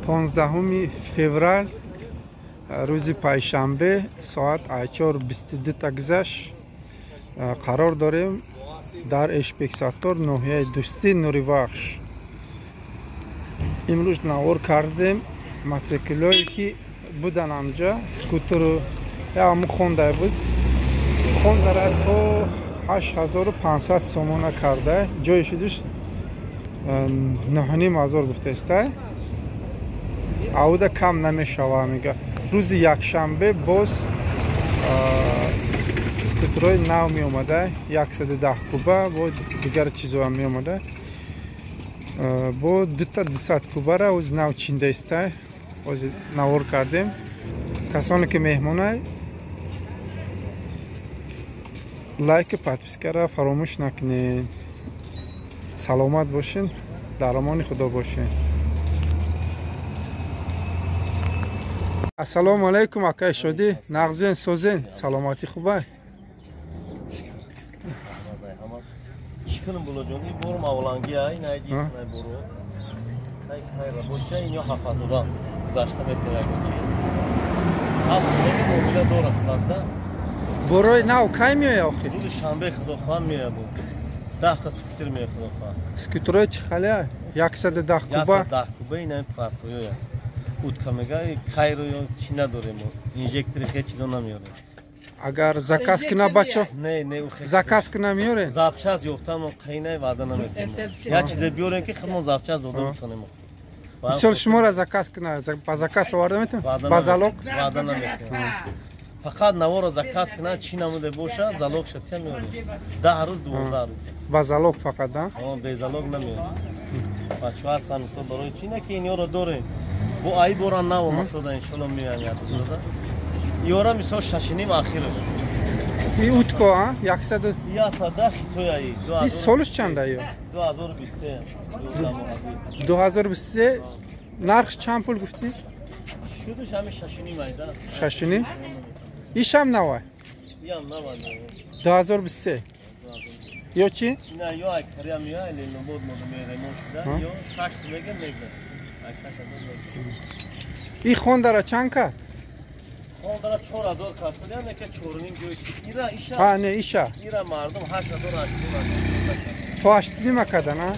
15 феврал рӯзи пайшанбе соат 4:22 гузашт. Қарор дорем дар Эшбексаттор ноҳияи Дӯстӣ Нуривахш. Имрӯз навор кардем мотоциклҳое ки будан амҷа, скутеру яму Хондай буд. Хондара то 8500 сомона карда, ҷои шудиш 9500 гуфтаистай. Ауда кам намешава мега. Рӯзи якшанбе боз скутерҳои нав меомада, 110 куба бо дигар чизоам меомада. Бо дута 200 кубара оз нав чиндаистай. Оз навор кардем. Касоне ки меҳмонай, лайк подпискара фаромӯш накунед. Саломат бошин, дар амони Худо бошин. Ассалому алайкум, акай Шодӣ, нағзен, созен, саломатӣ хубай? Чӣ кунам булоҷон, ин бор мавланги ай, най ҷисм най боро. Най кай рабоча, ин ё ҳафазура гузашта метавонад чи. Ҳафт мобила дора хуласда. Борои нав кай меояд охир? Рӯзи шанбе худохоҳам меояд. 10 та скутер меояд худохоҳам. Скутерои чӣ хале? 110 куба? 110 куба ин ҳамин простойоя. Утка мега, кайро ё чӣ надорем, инжектори хел чизо намеорем. Агар заказ куна бачо? Не, не, заказ куна меорем? Запчас ёфтам, қайнай ваъда наметем. Як чизе биёрем ки худмон запчас дода битонем. Мисол шуморо заказ куна, ба заказ оварда метавонем? Ба залог? Ваъда наметем. Фақат наворо заказ кунад, чӣ намуде боша, залог шатия меорем. 10 рӯз, 12 рӯз. Ба залог фақат, а? Бе залог намеорем. Бачаҳо ҳастанд, мисол барои чӣ не ки инёро дорем. Бо ай бора нав омасода иншолло меоям як рӯза. Ёра мисол 6.5 ахираш. И утко, а? 100 110 хитояи. И солиш чанда ё? 2023. 2023 нарх чанд пул гуфтӣ? Шудаш ҳами 6.5 айда. 6.5? Ишам навай? Иам навай. 2023. Ё чӣ? На, ё ай кария меояд, Ленинобод мода ремонт шуда, ё 6 мега мега. Ай 6000 мега. И Хондара чанд кард? Хондара 4000 кард, яъне ки 4.5 ҷои чӣ. Ира иша. Ҳа, не, иша. Ира мардум 8800. То 8.5 кардан, а?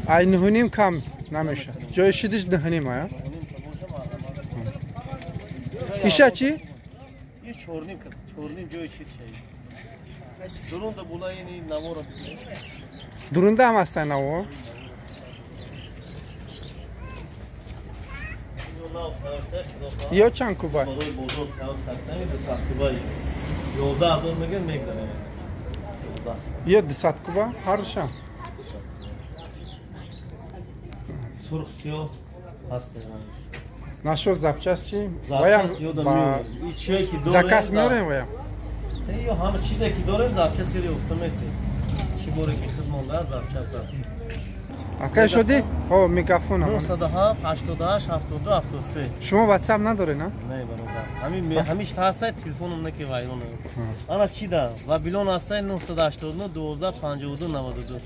Ай 9.5 кам намеша. Ҷои шидиш 9.5, а? Иша чӣ? И 4.5 кас, 4.5 ҷои чӣ шай. Дурунда була ини навора. Дурунда ҳам ҳастан наво? Ё чанд куба? Барои бозор кастани 200 куба. 11000 меган мегзарем. Ё 200 куба ҳаршам. Сурх сиёҳ ҳаст. Нашо запчас чӣ? Запчас ёдам меояд. И чие ки дорем? Заказ меорем ваям. Ё ҳама чизе ки дорем запчас ёд ёфта метем. Чӣ боре ки хид монда запчас аст. Акай Шодӣ? Ҳо, мегафон. 907 88 72 73. Шумо WhatsApp надоред, на? Не, бародар. Ҳамин ҳамиш ҳастай телефоном не ки вайрон. Ана чӣ да? Вабилон ҳастай 989 12 52 92.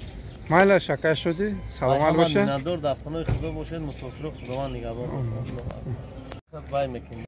Майлаш, акай Шодӣ, саломат бошед. Миннатдор, дар паноҳи Худо бошед, мусофиро Худованд нигаҳбон бошад. Вай мекунем.